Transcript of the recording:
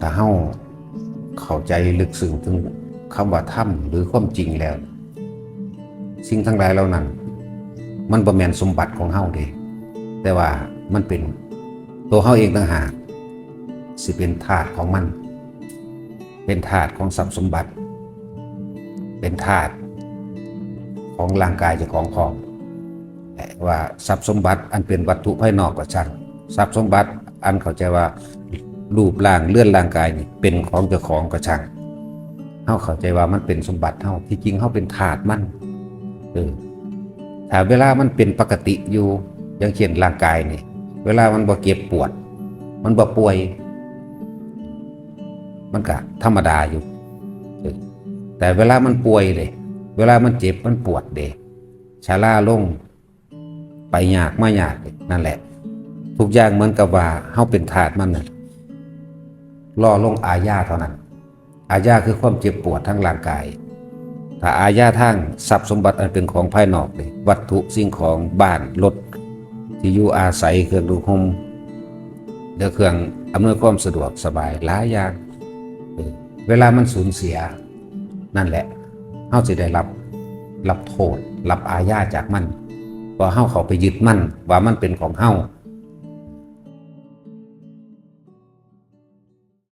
ຖ້າເຮົາເຂົ້າໃຈເລິກເຊິ່ງເຖິງຄຳວ່າທຳ ຫຼື ຄວາມຈິງແລ້ວ, ສິ່ງທັງຫຼາຍເຫຼົ່ານັ້ນ ມັນບໍ່ແມ່ນສົມບັດຂອງເຮົາເດ້, ແຕ່ວ່າມັນເປັນໂຕເຮົາເອງຕ່າງຫາກ ຊິເປັນທາດຂອງມັນ, ເປັນທາດຂອງຊັບສົມບັດ, ເປັນທາດຂອງຮ່າງກາຍເຈົ້າຂອງພ້ອມ. ແລະ ວ່າຊັບສົມບັດອັນເປັນວັດຖຸພາຍນອກກໍຊ່າງ, ຊັບສົມບັດອັນເຂົ້າໃຈວ່າຮູບຮ່າງເຮືອນຮ່າງກາຍນີ້ເປັນຂອງເຈົ້າຂອງກໍຊ່າງ, ເຮົາເຂົ້າໃຈວ່າມັນເປັນສົມບັດເຮົາ, ທີ່ຈິງເຮົາເປັນທາດມັນ. ເອີ ຖ້າເວລາມັນເປັນປົກກະຕິຢູ່, ຢ່າງເຊັ່ນຮ່າງກາຍນີ້, ເວລາມັນບໍ່ເຈັບປວດ, ມັນບໍ່ປ່ວຍ, ມັນກະທຳມະດາຢູ່. ເອີ ແຕ່ເວລາມັນປ່ວຍເດ, ເວລາມັນເຈັບ, ມັນປວດເດ, ຊະລາລົງ, ໄປຍາກມາຍາກ, ນັ້ນແຫຼະ, ທຸກຢ່າງເໝືອນກັບວ່າເຮົາເປັນທາດມັນນັ້ນ, ລໍລົງອາຍາເທົ່ານັ້ນ. ອາຍາຄືຄວາມເຈັບປວດທາງຮ່າງກາຍ. ຖ້າອາຍາທາງຊັບສົມບັດອັນເປັນຂອງພາຍນອກເດ, ວັດຖຸສິ່ງຂອງ, ບ້ານ, ລົດ, ທີ່ຢູ່ອາໄສ, ເຄື່ອງນຸ່ງຫົ່ມ ແລະ ເຄື່ອງອຳນວຍຄວາມສະດວກສະບາຍຫຼາຍຢ່າງ. ເອີ ເວລາມັນສູນເສຍ, ນັ້ນແຫຼະ, ເຮົາຊິໄດ້ຮັບ, ຮັບໂທດ, ຮັບອາຍາຈາກມັນ, ເພາະເຮົາເຂົ້າໄປຍຶດມັນວ່າມັນເປັນຂອງເຮົາ.